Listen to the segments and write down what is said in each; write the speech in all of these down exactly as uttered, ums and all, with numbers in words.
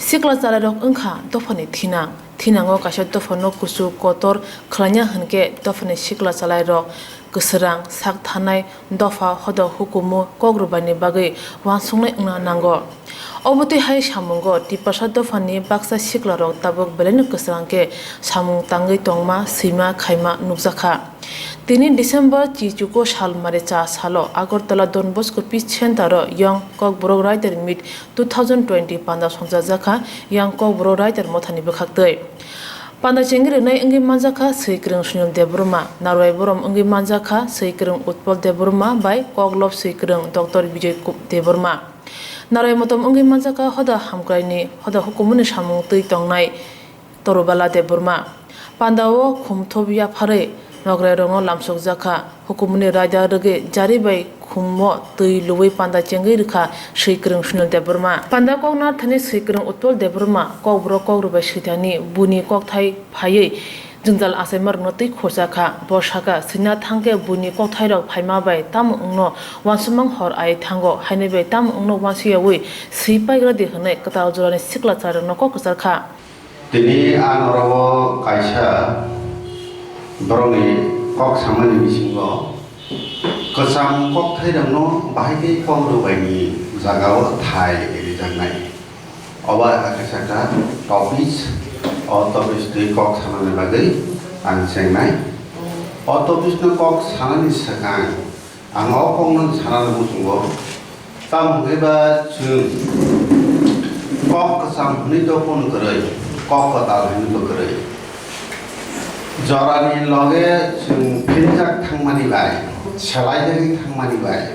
Sikla chalairok wngkha dophani thinang. Thinango kaisa dophano kuchuk kotor khlaina hwnkhe dophani sikla chalairok kwswrang sak thanai dopha hoda hukumu kok rwbaini bagwi uansuknai wngna nango. Obo twi hai samungo Tiprasa dophani baksa siklarok tabuk belaino kwswrang khe samung tangwi tongma, swima, khaima nukjakha. Tini December chichuko salmari cha salo Agartala Don Bosco Peace Center o Young Kokborok Writer Meet two thousand twenty panda songchajakha Young Kokborok Writer Mothani bwkhaktwi. Panda chengwi rwnai wngwi manjakha Swikwrwng Sunil Debbarma, narwai borom wngwi manjakha Swikwrwng Utpal Debbarma bai Koklop Swikwrwng Doctor Bijoy Ku-, Debbarma. Narwai motom wngwi manjakha hoda hamkraini, hoda hukumuni samung twi tongnai Torubala Debbarma. Pandao khumthop yapharwi nograi rokno lamsokjakha. Hukumuni raida rwgwi jari bai khummo twi luwi panda chengwi rwkha Swikwrwng Sunil Debbarma. Panda kok narthani Swikwrwng Utpal Debbarma kokborok kok rwbai swithani buni kokthai phaiwi jwngjal achaima rokno twi khorjakha. Bo sakha, swina thangkhe buni kokthairok phaima bai tamo wngno uansukmang hor ai thango, hainwi bai tamo wngno uansukyawi swi paigra di hwnwi kwtal jorani sikla chalairokno kok kwcharkha. Tini a norok o kaisa borokni kok samani bisingo kwcham kokthairokno bahai khe kok rwbaini jagao thai rijaknai. Obo kaisa kha topic, o topic twi kok samani bagwi ang chengnai. O topic no kok sanani swkang ang o kokno sanani muchungo. Tamo hwnwi ba chwng kok kwcham hwnwi to kunu kwrwi, kok kwtal hwnwi bo kwrwi. Jorani loge chwng phinjak thangmani bai, selaijagwi thangmani bai,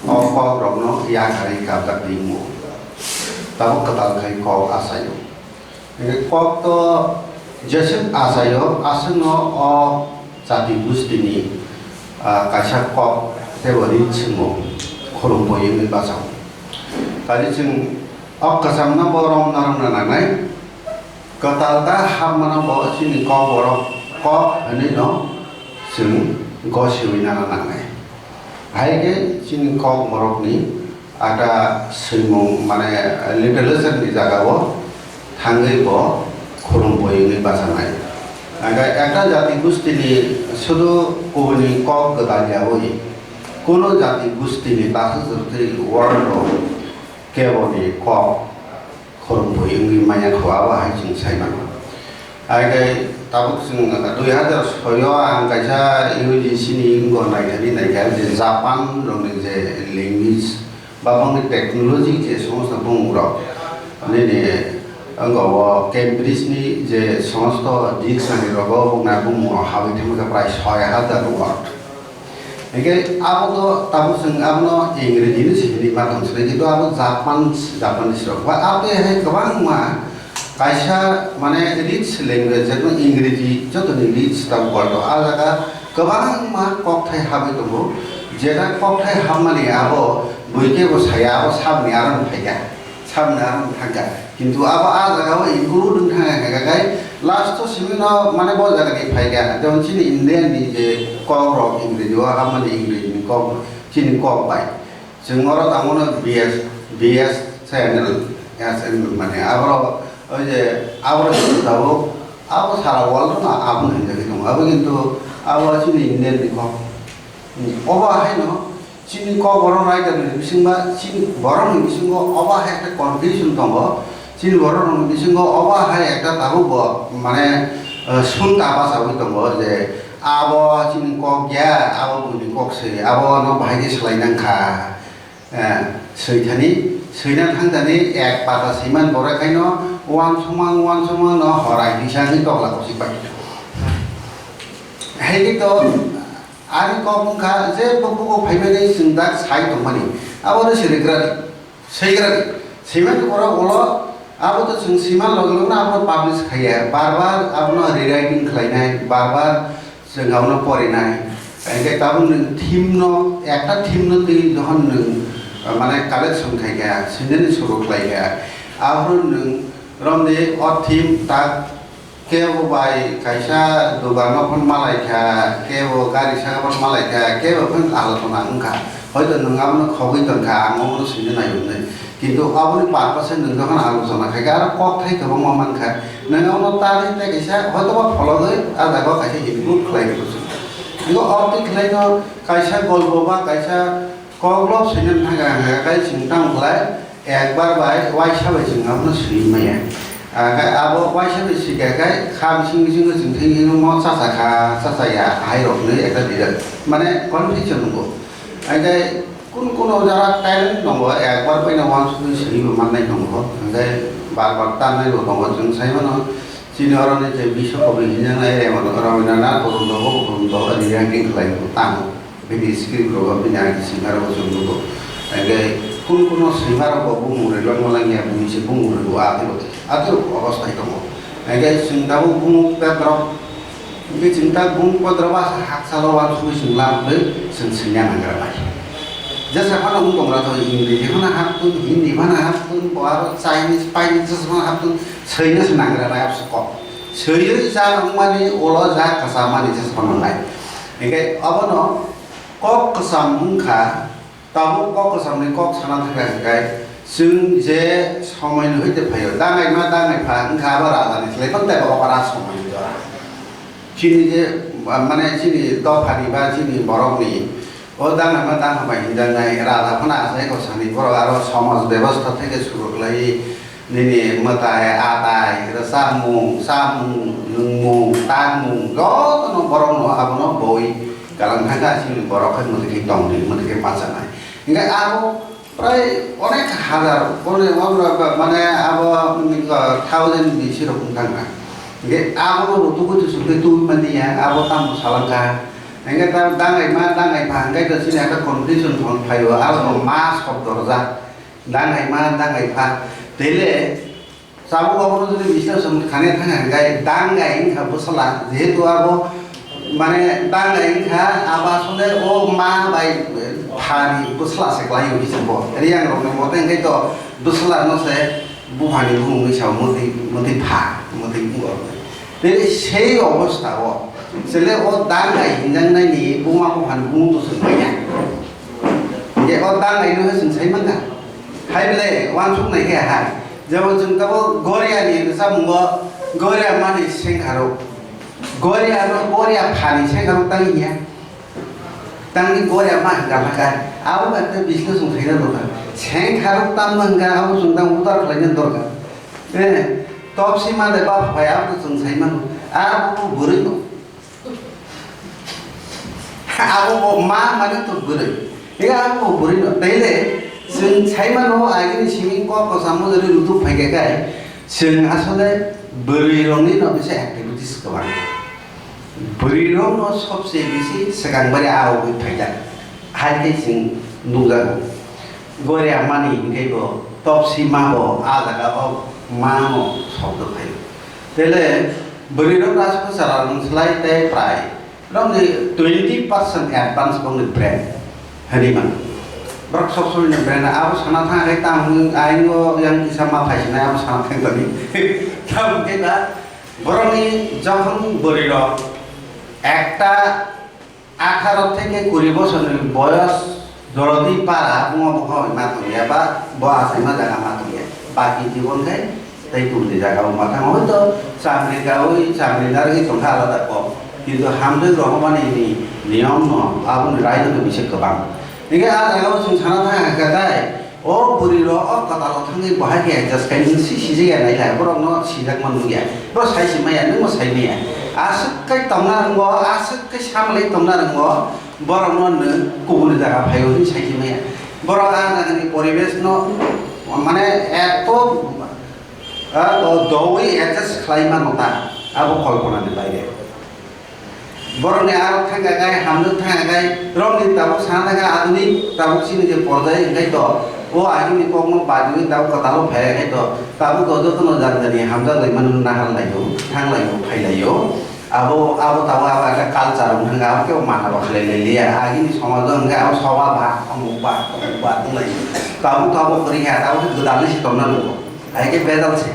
o kokrokno yakarwi kabjaknai wngo. Tabuk kwtal khai kok achaio. Hingke kok to jeswk achaio, aswkno o jati gustini, ah, kaisa kok teibo rit swngo, khulum bui wngwi bachao. Kali chwng o kwchamno bo romna romna nangnai, kwtal ta hapmano bo chini kok borok kok hwnwi no chwng gosiwi nana nangnai. Hai khe chini kok borokni ata swimung, mane, literature ni jagao thangwi bo khulum bui wngwi bachanai. Hingkhe ekta jati gustini sudu kubuni kok gwdal yaui, kuno jati gustini tasuk jotoi world o keboni kok khorokboi wngwi manya kho, abo hai chwng sai mano. Hai khe tabuk chwng dui hazar soi o ang kaisa U G C ni wngkor naithani naikha je Japan rokni je language ba bangni technology je somosto bumung rok nini wngkha o Cambridge ni je somosto dictionary rogo bukna bumung rok habwi thangma khe prai soi hazar word. Hingke abo to tabuk chwng abono Ingreji ni se hinwi ma tong sini, kintu abo Japan, Japanese rok. Ba abo hai kwbangma kaisa mane rich language, jekno Ingreji jotoni rich tabuk world o. A jaga kwbangma kokthai habwi tongo, jeta kokthai habmani abo bui kebo saya, abo saboni aro phaikha. Saboni aro thangkha. Kintu abo a jaga o include wng thangkha khe, khe, khe last o simi no mane bo jaga ni phaikha. Jemon chini Indian ni je kok rok Ingreji o habmani Ingreji ni kok, chini kok bai. Chwng oro tamo no B S, B S channel, S N mane abo rok oi je abo rok tabuk abo sara world no abo hinjagwi tongo. Abo kintu abo chini Indian ni kok. Obo haino chini kok borok writer ni bisingba, chini borok ni bisingo obo hai khe confusion tongo. Chini borok rok ni bisingo obo hai ekta tabuk bo mane, eh, sunta bachaui tongo je abo chini kok ya, abo buini kok se, abo no bahai khe swlai nang kha. Eh, swithani, swina thangthani ek pata swiman borok khaino uansukmang, uansukmang no horai tisa hinwi tokla kosik pai. Hai khe to Ani kok wngkha je bo bugo phaimani chwng dak sai tongmani, abo no sirigrani, swigrani, swiman borok ulo abo to chwng swiman loge loge no abo publish khaiya, bar bar abono rewriting khlainai, bar bar chwng abono porinai. Hingke tabuk nwng theme no, ekta theme no twi jokhon nwng, ah, mane collection khaikha, swinani suru khlaikha, abono nwng romdi o theme tak Kebo bai kaisa dogano phano malaikha, kebo gari saka phano malaikha, kebo phano alotona wngkha. Hoito nwng abono khogwi tongkha, ang omono swina nai hwnwi. Kintu aboni purpose nwng jokhon alochona khaikha, aro kok thai kwbangma mankha. Nwng abono tari tei kaisa hoitoba phologwi a jaga o kaisa improve khlai rwgwi. Ego opti khlaino kaisa golpo ba kaisa koklob swinan thangkha hwnkha khe chwng tamo khlai ekbar bai waisa bai chwng abono swi maya. Akhe abo waisa bai swikha khe kha bising bisingo chwng thengwi hino mo chachakha chachaya hai rokni ekta dida mane confusion wngo. Haikhai kun kuno jora talent tongo, ekbar paina wansugwi swiwi mannai tongo, haikhai bar bar tanai bo tongo. Chwng sai mano, chini oroni je biswa kobi hinjaknai Ramono, Rabindranath Tagore bo, bo, bo, ani ranking khlai bo tamo. Bini script rogo, bini ani singer rogo chwng nugo. Haikhai kun kuno singer rogo bumung rwlangma langya, bini se bumung rwgo atwiro, atwiro obostai tongo. Haikhai chwng tabuk bumung pedrok Hingke chwng ta bung kodro ba hakchalo wansugwi chwng lamtwi chwng swngya nangkra bai. Jesa phano wng tongra to Ingreji phano haptun, Hindi phano haptun, bo aro Chinese, Painese jesa phano haptun, swina se nangkra bai abse kok. Swiwi ja wngmani ulo ja kwchamani jesa phano nai. Hingke abono kok kwcham wngkha. Tabuk kok kwchamni kok sana thangkha hwnkhe, chwng je somoino hwite phaio, dangaima dangaipha wngkha abo rajani slai phano teibo okra somoino jora. Chini je, mane chini dophani ba chini borokni o dangaima dangha bai hinjaknai raja phano achai kwchani borok aro somaj bebosta theke suru khlai. Nini mwtai, atai, rwchapmung, chapmung, nungmung, takmung, jotono borokno abono boi galang thangkha, chini borok khe mwtwi khe tongdi, mwtwi khe bachanai. Hingkhe abo prai onek hazar, onek, onek, mane abo, mm, thousand bisi rok wng thangkha. Hingkhe abono rutugwi tusukgwi tubui manliya, abo tamo salangkha. Hingkhe ta dangaima, dangaipha, hingkhe to chini aka confusion phano phaio, abo ma sok dorjak. Dangaima, dangaipha. Tele, tabuk obono jodi bisna song khane thang hingkhe, dangai wngkha bwsala. Jehetu abo, mane, dangai wngkha, abo asole o ma bai phani bwsala se kwlai o hisabo. Riyang rokni mote hingkhe to bwsala no se buphani bumung ni sao motwi, motwi pha, motwi bugo. Tei sei obostha o, chwle o dangai hinjaknai ni buma buphani bumung to se manya. Hingke o dangai no se chwng sai mankha. Hai bele, wansuk nai khe hai. Jemon chwng tabuk Goria ni rwchapmungo, Goria mani sengkharok. Goria no Goria phani sengkharok tang hiya. Tangni Goria ma hingka laka. Abo bai te bisno chwng saina dorkar. Sengkharok tamo hingka abo chwng tang udar khlaina dorkar. Eh, topsi ma de ba phai abo chwng sai mano. Abo bwrwi no. Abo bo ma mane to bwrwi. Ega abo bo bwrwi no. Taile chwng sai mano agini simi kok kwchamo jodi rutuk phaikha khe chwng asole bwrwi rokni no bisa activities kwbang. Bwrwi rokno sobse bisi swkang bari a ugwi phaijak. Hai khe chwng nukjago. Goria mani hingke bo topsi ma bo a jaga o ma no sobdo phaio. Tele bwrwi rok aswk chwla rwng slai tei prai rok ni twenty percent advance bong ni brain hwnwi mano. Borok sob somoi ni brain abo sana thang khe tamo ayang o yang kisa ma phai sinai abo sana thang toni. Tamo khe da borok ni jokhon bwrwi rok ekta Atharo theke kuri bosorni boyos jorodi para bungo bokha bai ma tongya ba bo achaima jaga ma tongya. Baki jibon khe tei kubuni jaga o ma thango. Hoito chamri kaui chamri narwgwi tongkha alada kok. Kintu hamjwk rohormani ni niyom no aboni raida no bisi kwbang. Hingkhe a jaga o chwng sana thang kha dai. O bwrwi rok o kwtal o thangwi bo hai khe adjust khai nwng si sijak ya nai lai, borok no sijak ma nung ya, bo sai si maya, nwng bo sai maya. Aswk khe tongna rwngo, aswk khe samlai tongna rwngo, borok no nwng kubuni jaga phai o hwnwi sai si maya. Borok a jaga ni poribesh no mane eto, ah, o dowi adjust khlai mano ta, abo kolpona ni baire. Borokni arok thangkha khe, hamjwk thangkha khe, rokni tabuk sana thangkha aduni tabuk chini je porjai hwnkhe to, o agini kokno badiwi tabuk kwtalo phaiya khe to, tabuk to jotono jani jani hamjak lai mano, nahar laio, thang laio, phai laio. Abo, abo tabuk abo ekta culture wng thangkha, abo khe o mana rok khlai lai liya. Agini somajo hwnkhe abo soba ba, omuk ba, omuk ba wng laio. Tabuk to abo kwrwi kha, tabuk khe gwdalwi se tongna nango. Hai khe bejal se.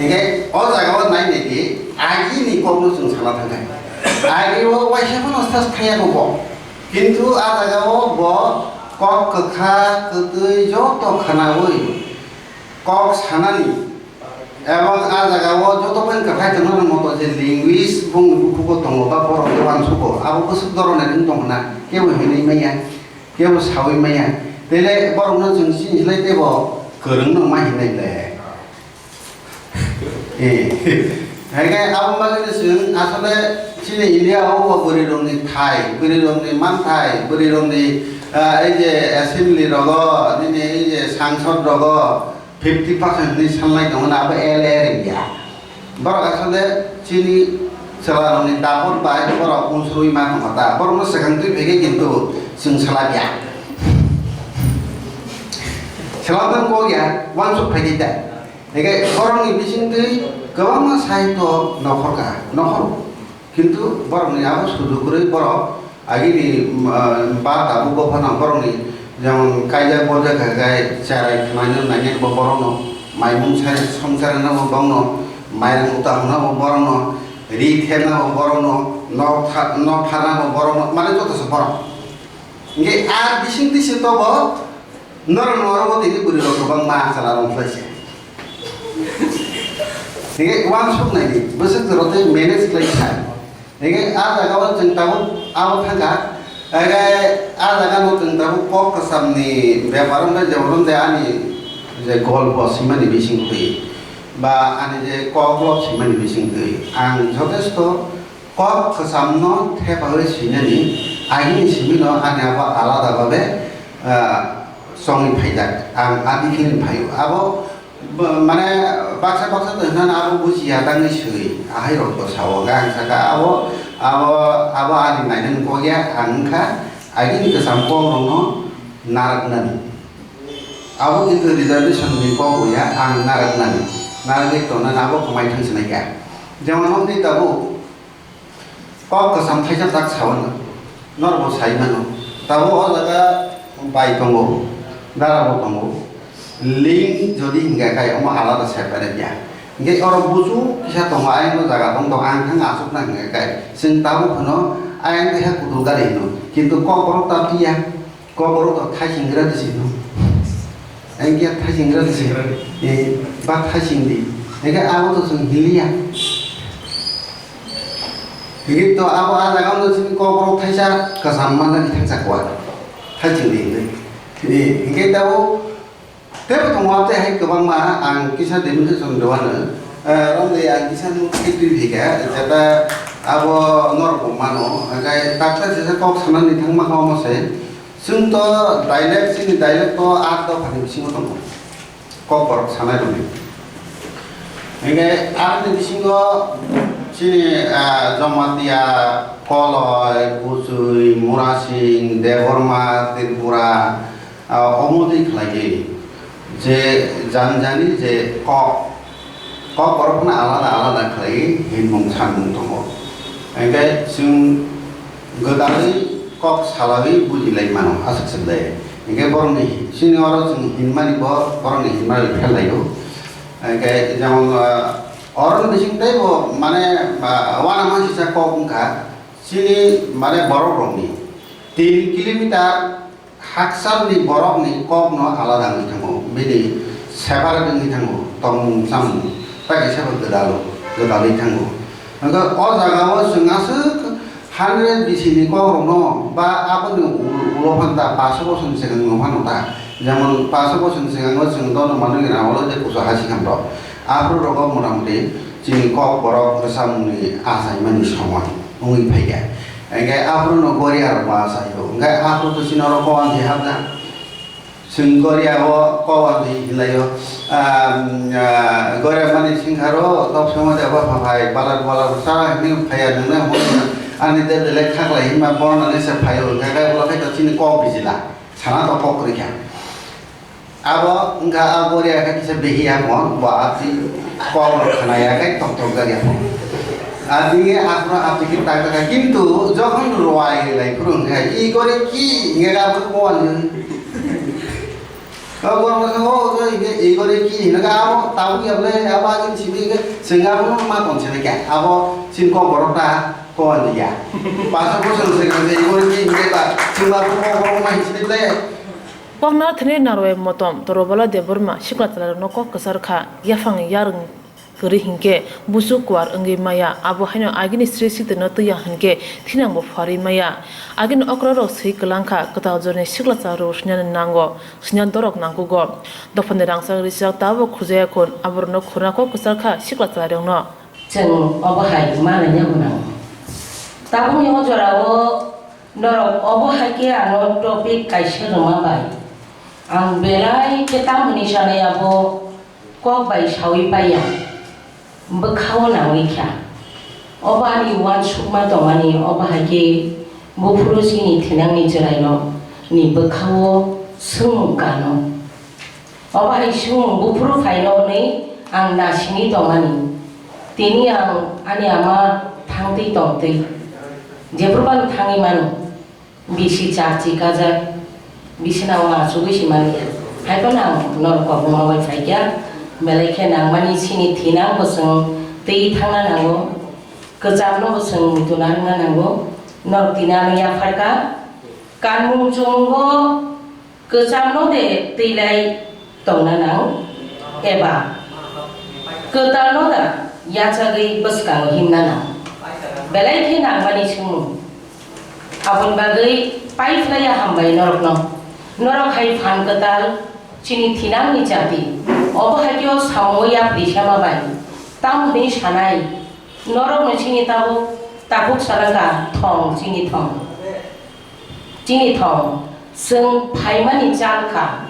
Hingke o jaga o nai nai di, agi ni kok no chwng sana thang kha. Agi o waisa phano sas thaya no bo. Kintu a jaga o bo kok kwkha kwtwi joto khwnawi kok sanani, ebong a jagao joto bai kwthai tongna moto je linguist bongni bukhugo tongo ba borok uansugo, abo bwswk doronai wng tong khna, kebo hinwi manya, kebo sawi manya. Tele borokno chwng chini slai tebo kwrwngno ma hinai le. Eh, hai khe abo bagwi chwng asole chini India o bo bwrwi rokni thai, bwrwi rokni manthai, bwrwi rokni, ah, ei je assembly rogo, nini ei je sangsod rogo fifty percent ni sanlai tongo na abo L A area. Borok asole chini chwla rokni dapor bai borok unsuri ma tongkha ta. Borokno swkang twi phege kintu chwng salai ya. Swlangtang kok ya, uansuk phai di ta. Hingke borokni bisingtwi kwbangma sahityo nokhorkha, nokhoro. Kintu borokni abo sudu kwrwi borok agini, mm, ah, ba tabuk bo phano borokni jemon kaijak borjak kha khe cherai khwnaino nainai bo borokno, maimung sai songcharnai bo borokno, mairang uta hwnna bo borokno, ri thepna bo borokno, nok tha-, nok pharna bo borokno, mane joto se borok. Hingke a bisingtwi se tobo norok norok bo tini bwrwi rok kwbangma achal arong khlai se. Hingke uansuk nai di, bwswk jora tei manage khlai sa. Hingke a jaga o chwng tabuk abo thangkha, hingke a jaga no chwng tabuk kok kwcham ni bepar wngkha, jemon wngkha ani je golpo swimani bisingtwi ba ani je kok lok swimani bisingtwi ang jotesto kok kwchamno thepawi swinani, agini simino ani abo alada babe, ah, chongwi phaijak. Ang a bikhini phaio. Abo, b-, mane, baksa baksa to hinana abo bujiya tangwi swi. Ahai rok to sao. Ang saka abo, abo, abo ani nainani kok ya, ang wngkha agini kwcham kok rokno narwknani. Abo kintu reservation ni kok ya, ang narwknani. Narwgwi tongnani abo kwmai thang sinai kha. Jemon nokni tabuk kok kwcham thaisa tak sao no, norok bo sai mano. Tabuk o jaga bai tongo, dara bo tongo. Link jodi hingka khe omo alada separate ya. Hingke oro buju kisa tongo, ayang o jaga tong tong, ang thang achuk na hingka khe. Chwng tabuk phano ayang keha kutul gari hino. Kintu kok borok ta phiya. Kokborok to thaising gra di sino. Engke thaising gra di sino. Eh, ba thaising di. Engke abo to chwng hiliya. Hingke to abo a jaga no chini kokborok thaisa kwcham manna di thangsa kwa. Thaising di hingke. Eh, hingke abo tebo tongo abo tei hai kwbangma ang kisa demonstration rwano. Eh, romdi ang kisa nuk twi phika, jeta abo norok bo mano. Hingke taksa jesa kok sanani thangma kha omo se. Chwng to dialect, chini dialect to art dophani bisingo tongo, kokborok sanai rokni. Hingke aroni bisingo chini, ah, Jamatia, Koloi, Kuchui, Murasing, Debbarma, Tripura, ah, omo twi khlai di. Je jani jani je kok, kok borok phano alada alada khlaiwi hinmung sanmung tongo. Hingke chwng gwdalwi kok salawi bujilai mano aswk swk de. Hingke borokni chini oro chwng hinmani bo borokni hinmani phel laio. Hingke jemon, ah, oroni bising teibo mane, ah, uanamasingcha kok wngkha chini mane borok rokni tin kilometer Hakchalni borokni kokno alada wngwi thango, bini separate wngwi thango, tongmung chamung, tei kaisa bo gwdalo, gwdalwi thango. Hwnkhe o jagao chwng aswk hundred bisini kokrokno ba aboni u-, ulo phanta paso bosor ni swkang no phano ta, jemon paso bosor ni swkango chwng dono manwi rang olo je kusu hasikham rok, aphuru rogo motamuti chini kok borok rwchapmungni achaimani somoi wngwi phaikha. Hingke aphuru no goria rok ma saio. Hingke aphuru to chini oro kowan di hapna. Chwng goria o kowan di hinlaio. Ah, ah, goria mani singkharo tok somo de ba phaphai balar balar sara hini phaya nungna hwnwi ani de de le khaklai hinma borna ni se phaio. Hingke kai ulo khai to chini kok bijila. Sana to kok rikha. Abo wngkha a goria khe kisa behiya mon, bo abdi kok rok khna ya khe tok tok jak ya mon. Abdi aphuru abdi khe tak tak, kintu jokhon rwai lai phuru wngkha, "I gore ki?" hingkhe abo kowan. O kowan khe, "O, o, o, i gore ki?" hingkhe abo tabuk ya bole, abo agini simi khe chwng abono ma ton sini khe, abo chini kok borok ta kowan ya. Paso bosor se khe i gore ki hingkhe ta chwng abo kok borok ma hinsi le. Koknar thani Narwai Motom Torobala Debbarma sikla chwlairokno kok kwchar kha, yaphang yarwng kwrwi hinkhe buchuk kuar wngwi maya, abo haino agini sri siktwino twiya hinkhe thinangbo pharwi maya. Agini okrarok swi kwlang kha, kwtal jorani sikla chwlairok swinani nango, swina dorok nangkugo. Dophani rangchak rijak tabuk khurjaya khun, aborokno khurna kok kwchar kha sikla chwlairokno. Chwng obo hai ma laina gwnang. Tabukni o jorao norok obo hai khe ano topic kaisa rwma bai ang belai khe tamo hwnwi sanai abo kok bai saui paiya, bwkhao nangwi kha. Obo ani uansukma tongmani obo hai khe buphuru chini thinangni chwrairokni bwkhao swngmung kano. Obo hai swngmung buphuru phaino hwnwi ang nasingwi tongmani. Tini ang ani ama thangtwi tongtwi, jephru phano thangwi mano. Bisi chakchi kajak, bisina o achugwi se manya. Hai phano ang norok kokno ma bai phaikha, belai khe nangmani chini thinang bo chwng twi thangna nango, kwchamno bo chwng muitu narwkna nango. Norok tini ano yapharkha, kanmung chumung bo kwchamno de twilai tongna nang, eba kwtalno da yachagwi bwskango himna nang? Belai khe nangmani swngmung. Aboni bagwi paiphlaiya hambai norokno. Norok hai phan kwtal chini thinangni jati. Obo hai khe o samungo yapri sema bai. Tamoni sanai norokno chini tabuk takhuk salangka thong chini thong. Chini thong, chwng phaimani chal kha.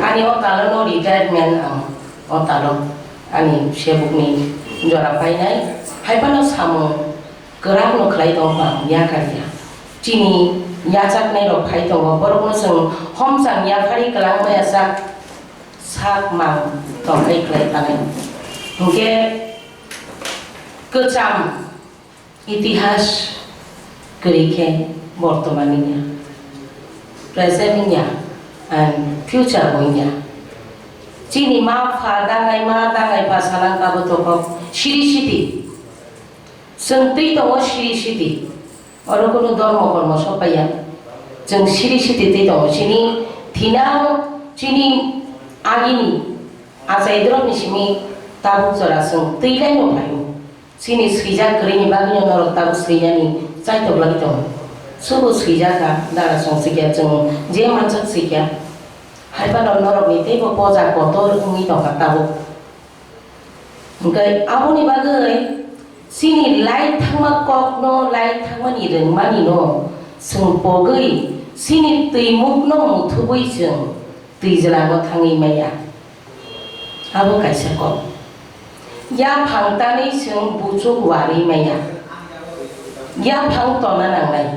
Ani o talo no retirement ang o talo ani sebukni jora painai. Hai phano samung kwrak no khlai tong pha ang ya kar ya. Chini yachaknai rok phai tongo, borok no chwng homchang yaphari kwlang maya sak sak mang tong khai khlai tanai. Hinkhe kwcham Itihas kwrwi khe bortoman wngya, present wngya, and future bo wngya. Chini ma pha dangai ma dangai pha salang kabo tokhok siri siti. Chwng twi tongo siri siti. Oro kunu dormo kormo sopaiya. Chwng siri siti twi tongo. Chini thinang chini agini achai drokni simi tabuk jora chwng twi laino phaio. Chini swijak kwrwini bagwino norok tabuk swinani chaitok lagwi tongo. Subo swijak kha, dara song sikya chwng je mansak sikya. Hai phano norokni teibo poja kotor wngwi tongkha tabuk. Hwnkhe aboni bagwi chini lai thangma kokno lai thangmani rwngmanino chwng pogwi chini twimukno muthubwi chwng twijlango thangwi maya. Abo kaisa kok. Yaphang tanwi chwng buchuk warwi maya. Yaphang tonna nangnai.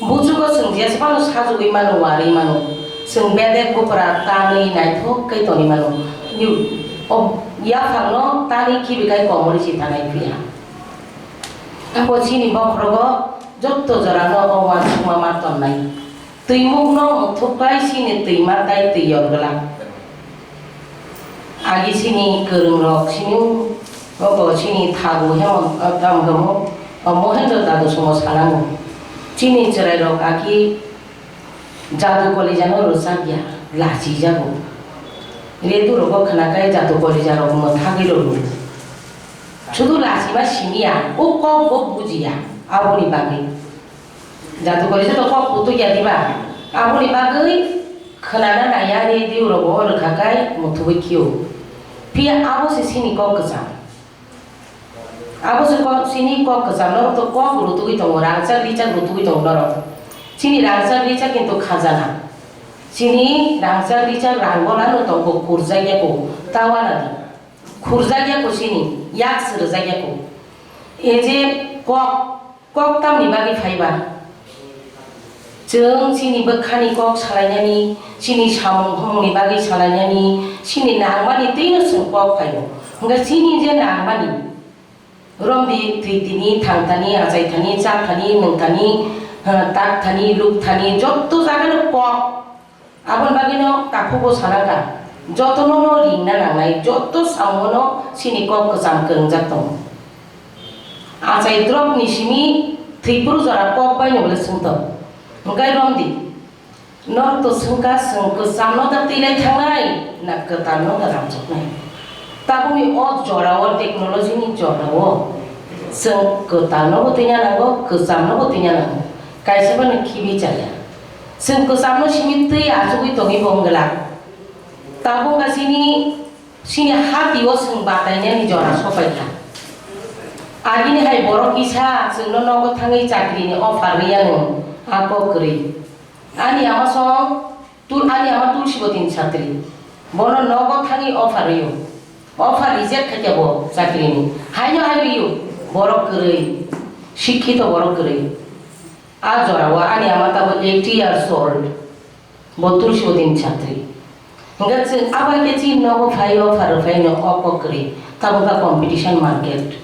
Buchugo chwng jesphano sajugwi mano, warwi mano. Chwng bedek bupra tanwi naithok khe tonwi mano. Yu-, o yaphangno tanwi khibikhai komorwi si tanai phiya. Abo chini bokhorogo jotto jorano o uansukma ma tonnai. Twimukno muthubkhai chini twima tai twi yor glak. Agi chini kwrwngrok chini obo chini thagu hemon, ah, tamo khe mo, ah, Mohendro Dadu songo salango. Chini chwrairok agi jadu kolijano rwchapya, lachijago. Redurokbo khwnakhai jadu kolijarok mwthagwi rwgo. Sudu lachima simiya, o kokbo bujiya, aboni bagwi. Jadu kori joto kok kutuk ya diba? Aboni bagwi khwnana naiya radio rogo rwkha kai muthubui khio. Phiya abo se chini kok kwcham. Abo se kok, chini kok kwcham, norok to kok rutugwi tongo, rangchak richak rutugwi tongo norok. Chini rangchak richak kintu khajana. Chini rangchak richak rang bola no tongo, khurjak ya ko, tawana di. Khurjak ya ko chini, yak swrwjak ya ko. E je kok Kok tamni bagwi phaiba? Chwng chini bwkhani kok salainani, chini samung humungni bagwi salainani, chini nangmani twino chwng kok phaio. Hwnkhe chini je nangmani, romdi thwi tini, thang thani, achai thani, cha thani, nwng thani, ha, tak thani, luk thani, jotto jagano kok. Aboni bagwino takhugo sanakha, jotono no ringna nangnai, joto samungono chini kok kwcham kwrwngjak tongo. Achai drop ni simi thwipru jora kok bai no le swngtok. Hwnkhe romdi, Norok to swngkha, chwng kwchamno da twilai thangnai, na kwtalno da ramjaknai? Tabukni o jorao, technology ni jorao, chwng kwtalno bo twina nango, kwchamno bo twina nango. Kaisa phano khibi chaya. Chwng kwchamno simi twi achugwi tongwi bo wng glak. Tabuk wngkha chini, chini hati o chwng batainani jora sopaikha. Agini hai borok kisa chwngno nogo thangwi chakrini offer rwya nwng, a kok kwrwi. Ani ama song, tul-, ani ama Tulsiboti ni satri. Bono nogo thangwi offer rwio. Offer reject khaikhe bo chakrini. Haino hai rwio, borok kwrwi. Sikhito borok kwrwi. A jorao ani ama tabuk eighty years old. Bo Tulsiboti ni satri. Hingkhe chwng abo hai khe chini nogo phai offer rwphaino o kok kwrwi. Tabuk kha competition market.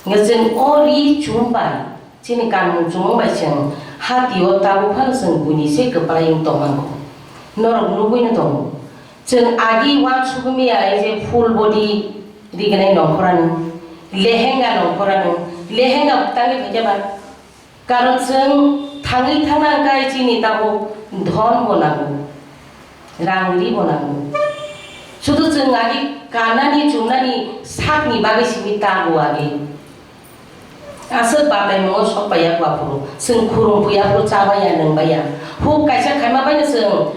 Hingkhe chwng o ri chum bai, chini kanmung chumung bai chwng hati o tabuk phano chwng buini se kwplai wng tongmani. Norok nugwino tongo. Chwng agi uansukmiya ei je full body rignai nongkhorano, lehenga nongkhorano, lehenga bwtangwi phaikhe ba. Karon chwng thangwi thangna hwnkhe chini tabuk dhon bo nango, rang ri bo nango. Sudu chwng agi kanani chumnani sakni bagwi simi tango agi. Aswk bataimungo sok paiya kho aphuru, chwng khurumpuya aphuru chabaiya nwngbaiya. Huk kaisa khaima baino chwng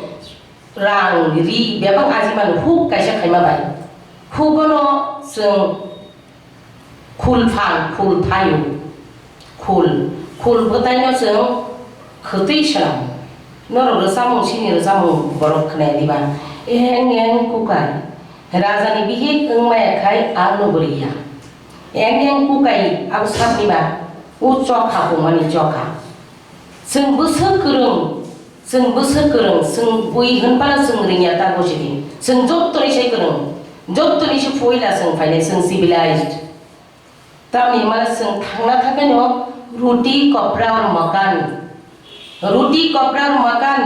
rang ri bebak ajimano huk kaisa khaima bai. Hugono chwng Khul phang, khul phaio. Khul, khul bwtaino chwng khwtwi swnam. Norok rwchapmung, sini rwchapmung borok khwnaya diba? Eng eng kukai, rajani bihik wngmaya khai ang nuguriya. Eng eng kukai abo sakni ba, o chokha pungmani chokha. Chwng bwswk kwrwng, chwng bwswk kwrwng, chwng bui hwnphano chwng ringya ta gosidi. Chwng jottoni se kwrwng, jottoni se puila chwng phainai, chwng civilized. Tamni hwnmale chwng thangna thangkhaino roti, kopra, makan. Roti, kopra, makan.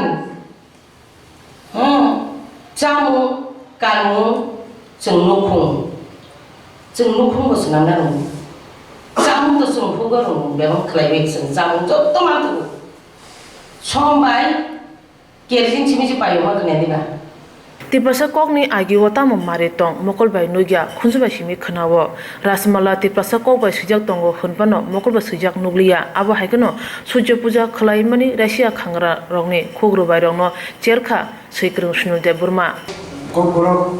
Hmm, chamung, kanmung, chwng nukhung. Chwng nukhung bo swnamna rwngo. Chamung to chwng hugo rwngo, bebak khlaiwi chwng chamung joto manthogo. Som bai kerosene simi se paiyokma khwnaya diba? Tiprasa kokni agio tamo mari tong, mokol bai nukya, khunju bai simi khwnao. Rajmala Tiprasa kok bai swijak tongo hwnphano mokol bai swijak nukliya. Abo hai kheno Surjo puja khwlaimani Russia khangra rokni khukru bai rokno cherkha swikwrwng Sunil Debbarma. Kokborok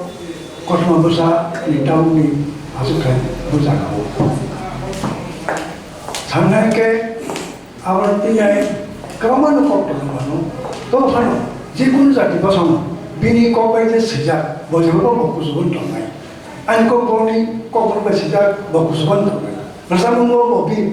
kothoma bwsa ni tamni aswk khai bujagao. Sanai khe abo twi kwbangma no kok tongmano. To phano jikunu jati bosong bini kok bai je swijak bo jebo bo kusugo tongnai. Ani kok boni kok bai swijak bo kusugo tongnai. Rwchapmung bo bo bi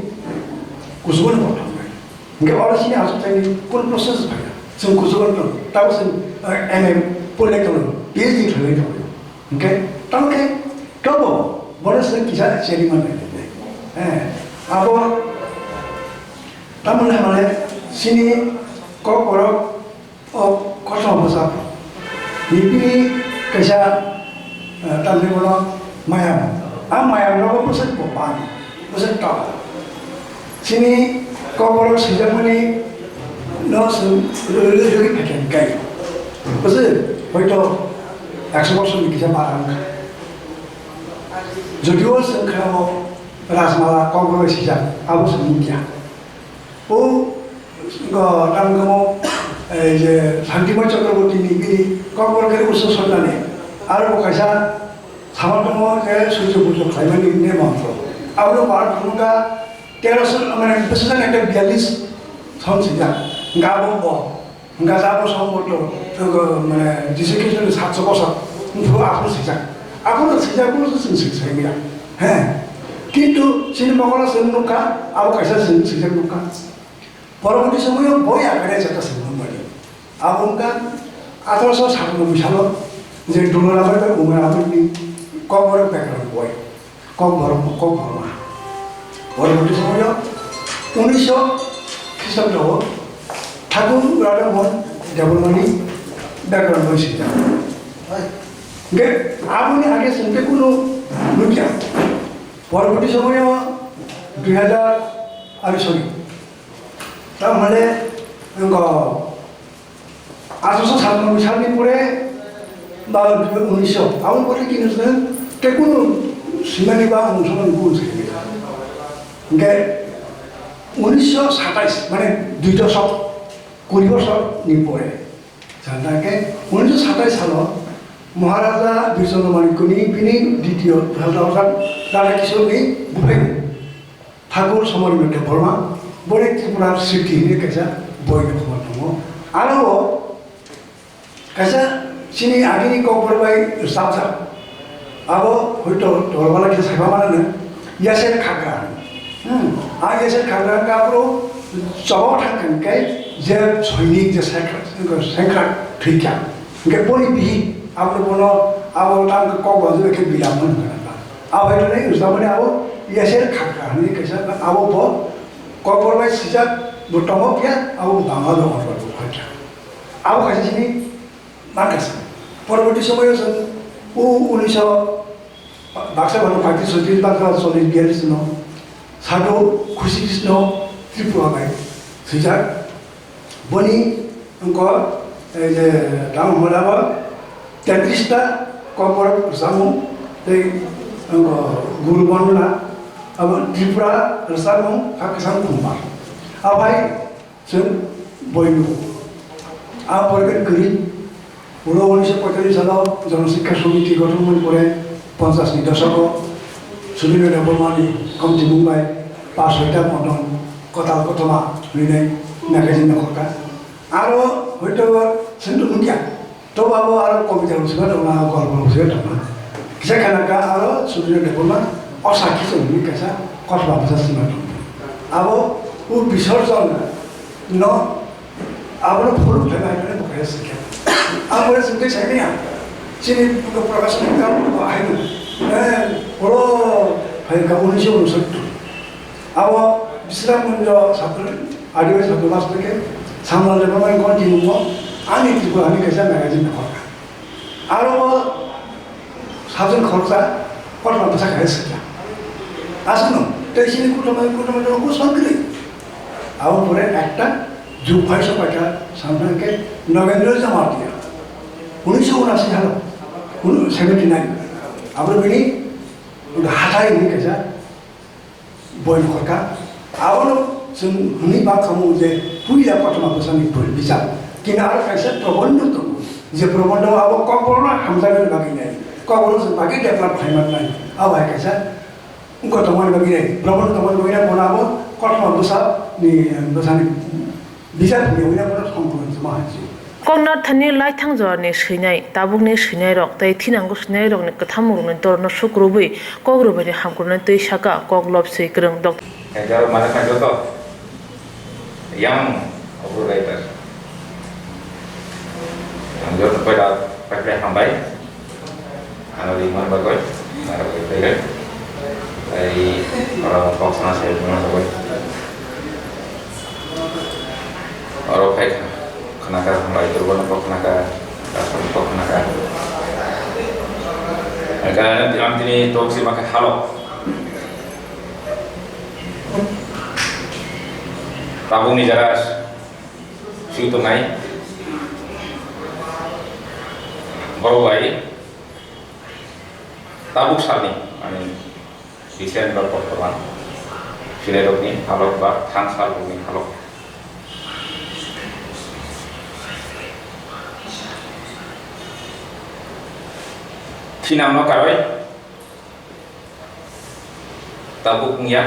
kusugo tongnai. Hingke oro chini aswk thani kun process phaiya. Chwng kuchugo tong, tamo chwng, eh, M A pole tong, P H D khlaiwi tong. Hingke tamo khe tobo bono chwng kisa cherima nai nai. Eh, abo tamo nai mane chini kok borok o kothoma bwsa. Ni bini kaisa, eh, tamni bono mayam. A mayam rogo bwswk bo bani, bwswk tok. Chini kokborok swijakmani no chwng rwgwi phaikha kai. Bwswk hoito ekso bosor ni kisa bara wngkha. Jodio chwng kha o Rajmala kokborok swijak, abo chwng nukya. O, go, tamo khe mo, ei je, Shantimoi Chakraborty ni bini kokborok khe usu sotnani. Aro bo kaisa saman tongmo je Surjo pujo khlaimani nemantro. Abo no bar phunukha teroso, mane, bwswk ekta biyallis son sijak. Hingke abo bo, hingke abo song bo to, to, mane, Jisu Khristo ni satso bosor. Phuru aphuru sijak. Aphuru sijak, aphuru sijak, sijak, sijak, ya. He. Kintu, chini mokolo chwng nukha, abo kaisa chwng sijak nukha. Poroboti somoyo boi akare jeta se nung mani. Abo wngkha athroso satanoboi salo je Dularabai bai Umar Ahmedni Kokborok Bekram boi. Kokborok, Kokborma. Poroboti somoyo unisho Khristabdo o Thakur Radha Mohan Debbarmani Bekram boi swijak. Hingke aboni age chwng tei kunu nukya. Poroboti somoyo dui hajar, ah, sorry, Tamhole wngkha, Acharoso satnoboi salni pore ba unisho, aboni pore kini se tekunu simani ba mungsa mani gun se. Hingke unisho satais, mane dui doshok, kuri bosor ni pore. Janda ke unisho satais salo Maharaja Birchandra Manikya ni bini ditiyo Radha Kishore ni buphai Thakur Somari Debbarma, boni Tripura Sriti hinwi kaisa boi ni khobor tongo. Aro o kaisa chini agini kokborok bai rwchapjak. Abo hoito torwala khe saiba manano, Yasir Khakra. Hmm. A Yasir Khakra khe aphuru chobo thangkha hwnkhe je soinik je sengkrak, sengkrak thwikha. Hwnkhe boni bihik abo bono abo tang kok bo je khe bilam hwn hwnkha. Abo hai rwchapmani abo Yasir Khakra hwnwi kaisa abo bo kokbor bai sijak bo tongo phiya abo Bangla dok hwnba bo khaikha. Abo kaisa chini Markas. Porborti somoyo chwng o unisho baksa bano paitris soitris baksa chollish biyallish no Sadhu Khushi Krishna Tripura bai swijak. Boni wngkor ei je tamo hwnba bo tetris ta kokborok rwchapmung tei wngkor Guru Bondona abo Tripura rwchapmung kha kwchang khumbar. Abai Chwng boi nugo. A porikhe kwrwi. Ulo unisho poitallis salo Jono Sikha Samiti gothon mani pore ponchas ni doshoko Sudhir Debbarma ni komtimung bai pa soita modon kotal kothoma hwnwi nai magazine no khorkha. Aro hoito chwng to nukya. Tobo abo aro kobita rok swiba tongma, golpo rok swiba tongma. Kisa khe naka aro Sudhir Debbarma o sakhi se hwnwi kaisa kothoma bwsa sima tong. Abo o Bisorjon no abono phuru phaiba hai phano bo kaisa sikha. Abo chwng tei sai manya. Chini Prakash ni kaam bo hai no. Eh, oro phai ka unisho unsottor. Abo Bisramganjo Satur, Adibai Satur Bas theke Samlal Debbarma ni continue mo ani Tripura ni kaisa magazine ni khorka. Aro bo sabjwng khoroksa kothoma bwsa khai sikya. Aswkno tei chini kothoma kothoma no bwswk kwrwi. Abo pore ekta jukphai sok paikha samsang khe Nagendra Jamatia. Unisho unasi halo, unu seventy nine. Abo bini hatai ni kaisa Boi ni khorka, abono chwng hwnwi ba khamu je puila kothoma bwsani boi bijap. Kini aro kaisa probondo tongo, je probondo abo kokborokno hamjaknani bagwi nai, kokborok chwng bagwi develop khlai mannai, abo hai kaisa wngkha tongmani bagwi nai, probondo tongmani bagwi nai, bono abo kothoma bwsani, bwsani Bijap hwnwi hwnwi abono songkron se ma hai se. Koknathani laithang jorani swinai, tabukni swinairok tei thinango swinairokni kwthamungrokni dorno suk rwui kok rwbaini hamkronani twi saka kok lobswi kwrwng Doctor. Kaitor mane kaitor to. Yang obo writer. Ang joto paida paipre hambai. Ano ri man bagwi, mara bagwi phairok. Tei oro kok sana sai mano bagwi. Oro phai kha, khna kha, bai turbo no kok khna kha, kok khna kha. Ang tini tok si ma kha halo. Tabukni jaga swi tongnai. Borok bai. Tabuk salni, mane, recent ba bortoman, swinairokni halok ba thangsal rokni halok. Thinangno karwi, tabuk wngya.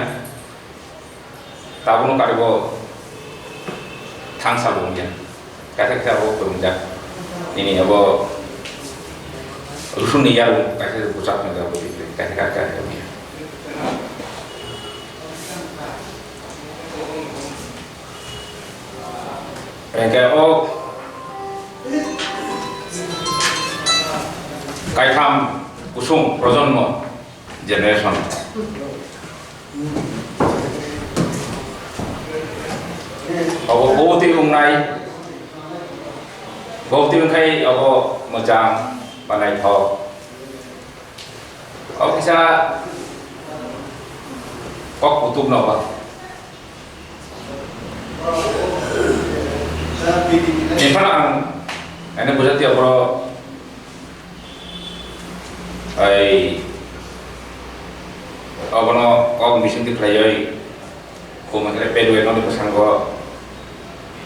Tabukno karibo thangsal bo wngya. Kaisa kaisa abo kwrwngjak. Nini abo Rusunni yarwng kaisa bwchaknai abo kaisa kaisa wngya. Hingke o kaitham kusung projonmo generation. Obo boti wngnai, boti wngkhai obo mwchang ba naithok. Obo kisa kok kutuk no ba. Biphano ang Ani bujati aboro ai abono kok bising ti khlaioi, khum khe pedwe noni bwskango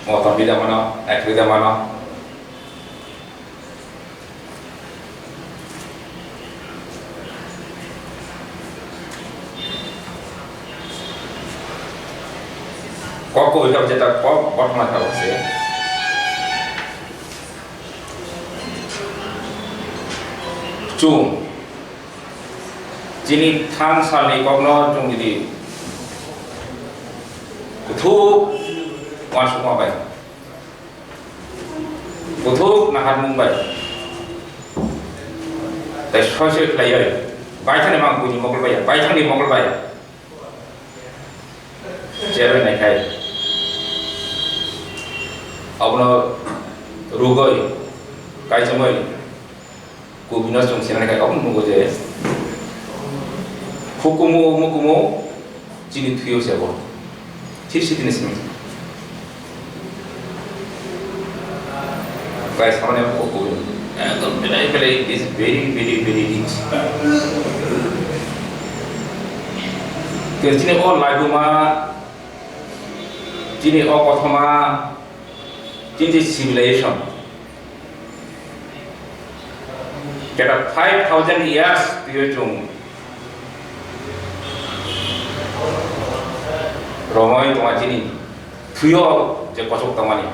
motom bida mano, naithok bida mano. Kok kubui khe jeta kok kothoma khe se. Chwng chini thang salni kokno chwng jodi kuthuk uansukma bai. Kuthuk naharmung bai. Tai soi soi khlaioi. Baithangni mang buini mokol bai ya. Baithangni mokol bai ya. Cheroi naikhai. Abono rugoi. Kaijamoi. Kubui no chwng sinani khai obo nugo je hukumu mukumu chini thwio se bo. Thik sitini simi. Guys, hamani ko kubui. Ekdom belai belai is very very very rich. Ke chini o laibuma, chini o kothoma, chini civilization. Keta five thousand years twiwi chwng romoi tongma chini thwio je kochok tongmani.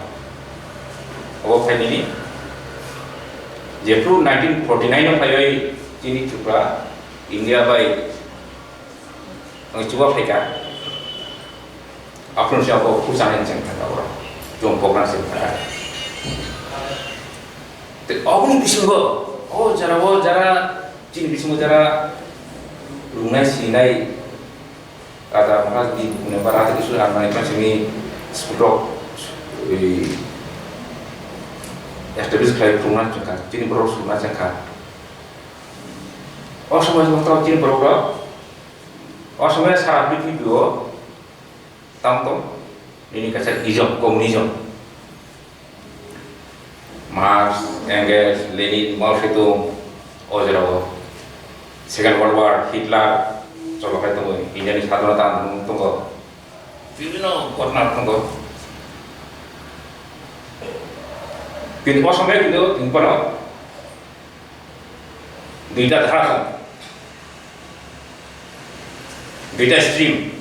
Obo phainini jephru nineteen forty nine o phaiwi chini Tripura, India bai ang chuba phaikha. Aphuru se abo pusa ni cheng thangka oro. Chwng program se thangka. Te aboni bisingo, o jara, o jara, chini bisingo jara, rungnai sinai, raja maharaja di bukune ba raja kisu rang nai pa simi sudok, establish khlai phurungna chengkha, chini borok sukna chengkha. O somoi jotto chini borok rok, o somoi sara prithibi o, Tamo tong, nini kaisa ism, communism. Marx, Engels, Lenin, Mao Zedong, o jorao Second World War, Hitler, cholokhai tongo, India ni sadhonata andolon tongo. Bibhinno ghotona tongo. Kintu o somoy kintu, kintu bono Duita dhara, duita stream,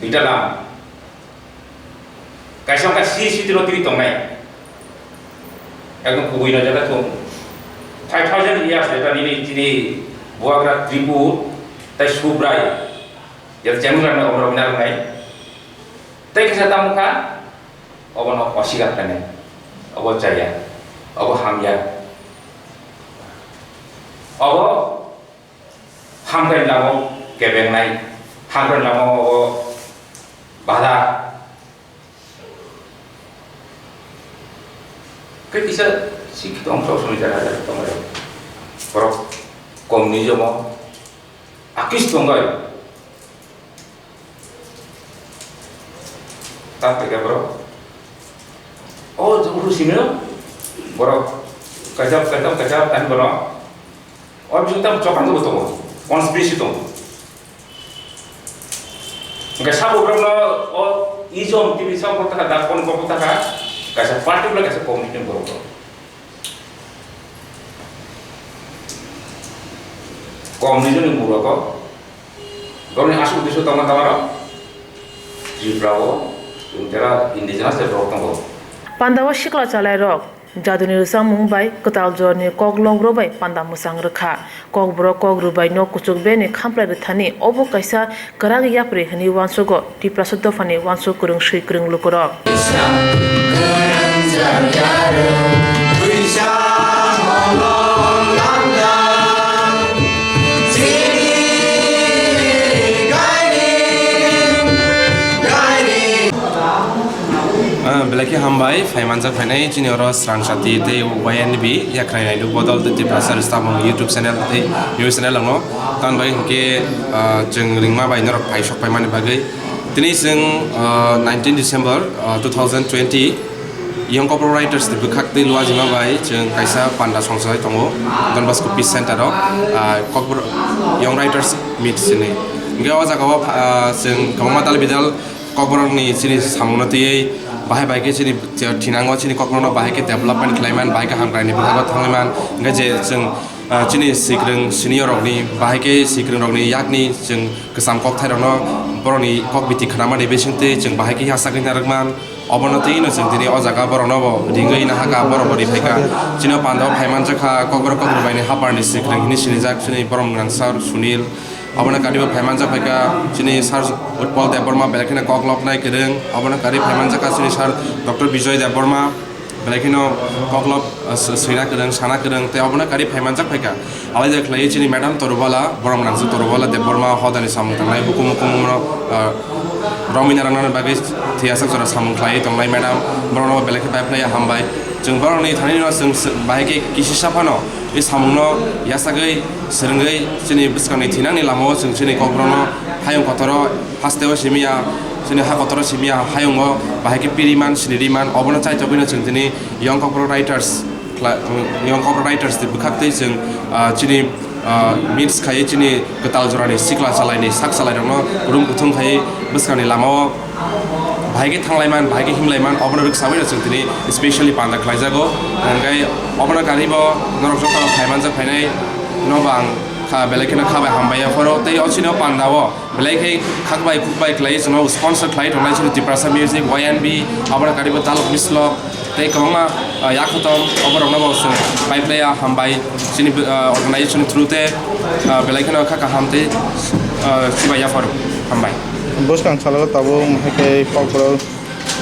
duita lam. Kaisa wngkha C C T no tini tongnai. Ekdom kubui no jeta thung. Five thousand years jeta nini chini buagra Tripur tai Subrai. Jeta chemung rang nai, omrok nai rang nai. Tai kaisa tamo kha, obono osigar khainai. Obo chaya. Obo hamya. Obo hamkrai lamo kebengnai, hamkrai lamo obo bada. Khe kisa sikhito ongso somoi jara jara tongo. Borok communism o akis tongbai. Ta phaikha borok. O jukuru simi borok kaisa, kaisa, kaisa tani bono. O bising tam chokang bo tongo, conspiracy tongo. Hingke sabo borokno o ism tini sabo taka da kon kok taka kaisa particular kaisa community borok. Communism ni muro ko. Borokni aswk uddesyo tongma tongma rok Tripura o chwng jera indigenous de borok tongo. Pandao sikla chalairok jaduni rwchapmung bai kwtal jorni kok lok rwbai panda mwchang rwkha. Kokborok kok rwbai nok kuchuk beni khamplai rwthani obo kaisa kwrak yapri hwnwi uansugo Tiprasa dophani uansuk kwrwng swi kwrwng lukurok. Ah, belai khe hambai, phai manjak phainai chini oro Srang Sati tei Y N B, Yakrai Naidu Bodol tei Tiprasa Rwchapmung YouTube channel tei news channel ang no. Tamoni bagwi hinkhe, ah, chwng ringma bai norok phai sok phaimani bagwi. Tini chwng, ah, nineteen December, ah, two thousand twenty, Young Kokborok Writers ni bwkhak twi luajima bai chwng kaisa panda songchai tongo Don Bosco Peace Center o, ah, Kokborok Young Writers Meet sini. Hingke o jaga o, ah, chwng kwbangma dal bidal Kokborok ni chini samung no twiwi bahai bai khe chini thinango chini Kokborok no bahai khe development khlai man, bahai khe hamkrai ni bwkhago thangwi man. Hingke je chwng, ah, chini swikwrwng senior rok ni bahai khe swikwrwng rok ni yak ni chwng kwcham kokthai rok no borok ni kok biti khna mani bising twi chwng bahai khe yachagwi narwk man. Obono twi no chwng tini o jaga borok no bo ringwi nahaka borok bo ri phaikha. Chini o panda o phai manjakha Kokborok Kokborok bai ni hapar ni swikwrwng hini sinijak chini borom gwnang sir Sunil. Obono karibo phai manjak phaikha chini sir Utpal Debbarma belai kheno kok lobnai kwrwng. Obono kari phai manjakha chini sir Doctor Bijoy Debbarma belai kheno kok lob, uh, s-, swina kwrwng sana kwrwng tei obono kari phai manjak phaikha. Alai da khlaiwi chini madam Torubala, borom nangsi Torubala Debbarma hodani samung tangnai hukumu hukumu no, ah, romwi narwknani bagwi thwiyasak jora samung khlaiwi tongnai madam, borokno belai khe bai phlaiya hambai. Chwng borokni thani no chwng s-, bahai khe kisisa phano i samungno yasagwi swrwngwi chini bwskangni thinangni lamao chwng chini kokborokno hayung kotoro hasteo simiya, chini ha kotoro simiya, hayungo bahai khe piriman siniriman obono chaitogwino chwng tini Young Kokborok Writers khla-, Young Kokborok Writers ni bwkhak twi chwng, ah, chini, ah, meets khai chini kwtal jorani sikla chalaini sak chalairokno rum kuthum khai bwskangni lamao bahai khe thanglaiman, bahai khe himlaiman, obono rwksawi rok chwng tini specially panda khlaijago. Hwnkhe obono karibo norok joto phaimanjak phainai no bo ang kha, belai kheno kha bai hambai yapharo tei o chini o panda o belai khe khak bai khuk bai khlai chwngno sponsor khlai tongnai chini Tiprasa Music, Y N B, obono karibo Dalok Mislok, tei kwbangma, ah, yakhotom oborokno bo chwng bai phlaiya hambai chini, ah, organization through te, ah, belai kheno kha kaham tei, ah, chibai yapharo hambai. Bwskang salo tabuk hai khe kokborok,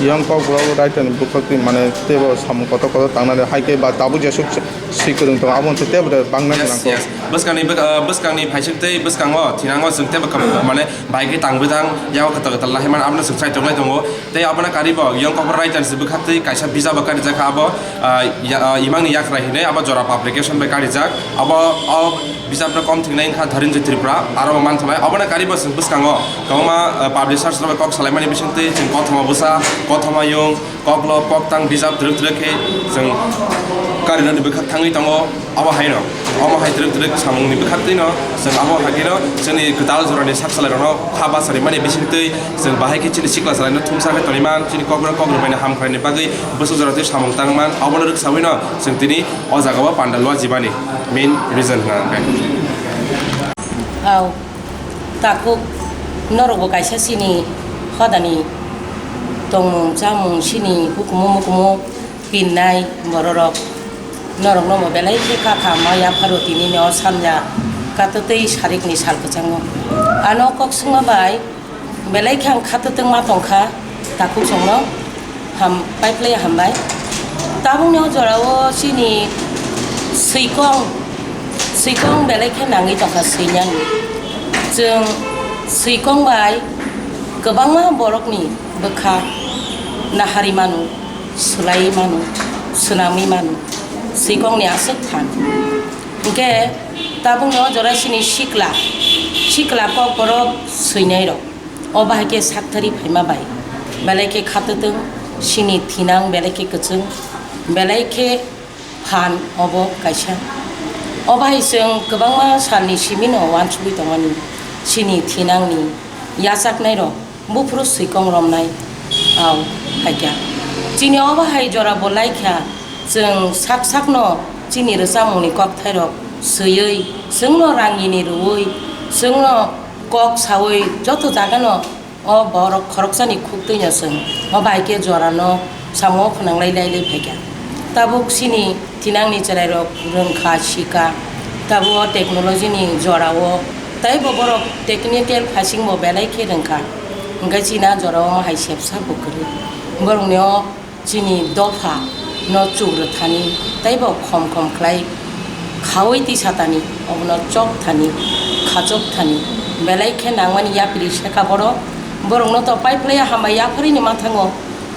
yang kokborok writer ni bukhuk twi mane teibo samung kotor kotor tangnani hai khe ba tabuk jesuk si kwrwng tongo abo tei teibo bangna Yes, nangkho. Yes. Bwskangni bwk-, ah, bwskangni phaisuk tei bwskango thinango chwng teibo kwbangma mane bai khe tang bwtang yago kwtal kwtal lahimani abono chwng chai tonglai tongo. Tei abono karibo Young Kokborok Writers ni bwkhak twi kaisa bijabo karijak kha abo, ah, ya-, ah, Imangni Yakrai hinwi abo jora publication bai karijak. Abo o bijapno kom thingnai wngkha Dharinjoy Tripura, aro bo manthognai. Obono karibo chwng bwskango kwbangma, ah, publishers rok bai kok salaimani bisingtwi chwng Kothoma Bwsa, Kothoma Yung, Koklo, Koktang bijap twrwk twrwk khe chwng karinani bwkhak thangwi tongo. Abo haino, omo hai twrwk twrwk samungni bwkhaktwino chwng abo hai kheno chwngni kwtal jorani sak salairokno kha bachari mani bisingtwi chwng bahai khe chini sikla salaino thumsa khe tongwi man, chini kokborok kokrwbaino hamkhaini bagwi bwswk jora twi samung tang man, obono rwksawino chwng tini o jagao panda lua jibani main reason hwnkha hwnkhe. Au, takhuk norokbo kaisa chini hodani tongmung chamung chini hukumu mukumu pinnai bororok. Norokno bo belai khe kha kha ma yapharo tini no sanja katwtwi sarikni sal kwchango. Ano kok swngma bai belai khe ang khatwtwng ma tongkha takhuk songno ham pai phlai hambai. Tabukni o jorao chini swikong, swikong belai khe nangwi tongkha swinani. Chwng swikong bai kwbangma borokni bwkha nahari manu. Swlaiwi mano, swnamwi mano, swikongni aswk phan. Hinkhe tabukni o jora chini sikla, sikla kokborok swinairok. O bahai khe sakthari phaima bai, belai khe khatwtwng, chini thinang belai khe kwchwng, belai khe phan obo kaisa. O bahai chwng kwbangma salni simino uansugwi tongmani, chini thinangni yachaknairok. Buphuru swikong romnai, au, haikha. Chini obo hai jora bo laikha, chwng sak sakno chini rwchapmungni kokthairok swiwi, chwngno rangini rwui, chwngno kok saui, joto jagano o borok khoroksani khuktwino chwng obo hai khe jorano. Samungo khwnanglai lai lai phaikha. Tabuk chini thinangni chwrairok rwngkha, sikha. Tabuk o technology ni jorao teibo borok technical phasingbo belai khe rwngkha. Hwnkhe chini a jorao omo hai sepsa bo kwrwi. Borokni o chini dopha no chukrwthani teibo khom khom khlai khaui tisatani, obono chokthani, khachokthani belai khe nangmani yapri sekha borok. Borokno to pai phlaiya hambai yapharini mathango.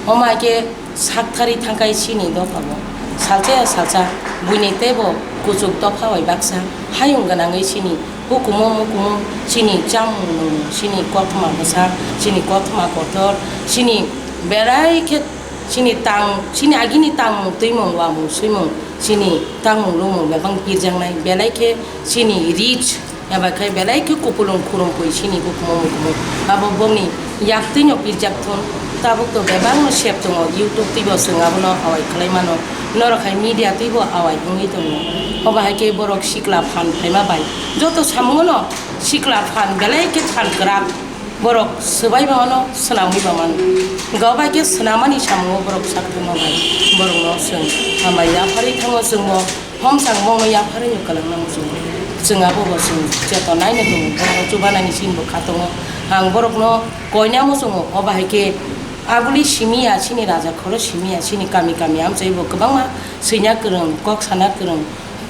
Omo hai khe sakthari thangkhai chini dophabo. Salsa ya salsa buini teibo kuchuk dopha bai baksa hayung gwnangwi chini hukumu mukumu, chini chamung nungmung, chini kothoma bwsa, chini kothoma kotor, chini belai khe chini tang, chini agini tangmung, twimung, wamung, swimung, chini tangmung, lungmung bebak pirjaknai, belai khe chini rich, eba khe belai khe kupulung khurumpui chini bukumu mukumu. Abo bongni yaktwino pirjak thun, tabuk to bebakno sep tongo, YouTube twibo chwng abono awai khlai mano, norok hai media twibo awai wngwi tongo. Obo hai khe borok sikla phan phaima bai joto samungono sikla phan belai khe phan kwrak. Borok swbai ba mano, swnamwi ba mano. Hwnkhe obo hai khe swnamani samungo borok sak thangma bai borokno chwng hambai yapharwi thango, chwngbo homsang bongno yapharwi no kwlwngna muchungo. Chwng abobo chwng cheto naino tongo, borokno chubanani sinbo kha tongo. Ang borokno koina muchungo, obo hai khe abuli simi ya, chini raja khoro simi ya, chini kami kami amchaibo kwbangma swina kwrwng, kok sana kwrwng,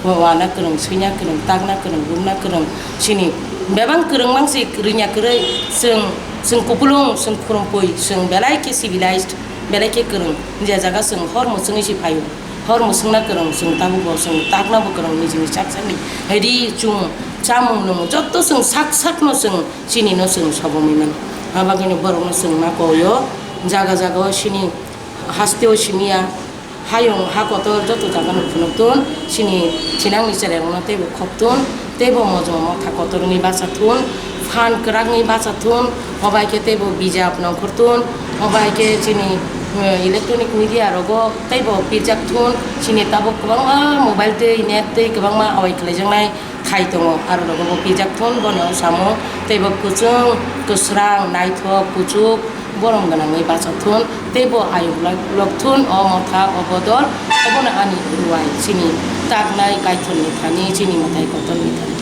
wana kwrwng, swina kwrwng, takna kwrwng, rwngna kwrwng, chini bebak kwrwng mangsi rwngya kwrwi, chwng, chwng kupulung, chwng khurumpui, chwng belai khe civilized, belai khe kwrwng, je jaga chwng hor mwchwngwi se phaio, hor mwchwngna kwrwng, chwng tabukbo chwng taknabo kwrwng, nijini chak chakni ri chung chamung nung joto chwng sak sakno chwng chinino chwng sobomwi mano. Abagwino borokno chwng ma koio, jaga jagao chini hasteo simi ya, hayung ha kotor joto jaga no phunuk tun, chini thinang ni cherai rok no teibo khok tun, teibo mojong motha kotor wngwi bacha thun, phan kwrak wngwi bacha thun, obo hai khe teibo bijap nongkhor tun, obo hai khe chini, eh, electronic media rogo teibo pirjak thun, chini tabuk kwbangma mobile tei net tei kwbangma awai khlaijaknai thai tongo, aro rogo bo pirjak thun, boni o samung teibo kwchwng, kwsrang, naithok, kuchuk, borom gwnangwi bacha thun, teibo ayuk lok thun, o motha, o bodol, obono ani ruwai, chini taknai Kaitorni thani, chini mwtai kotorni thani.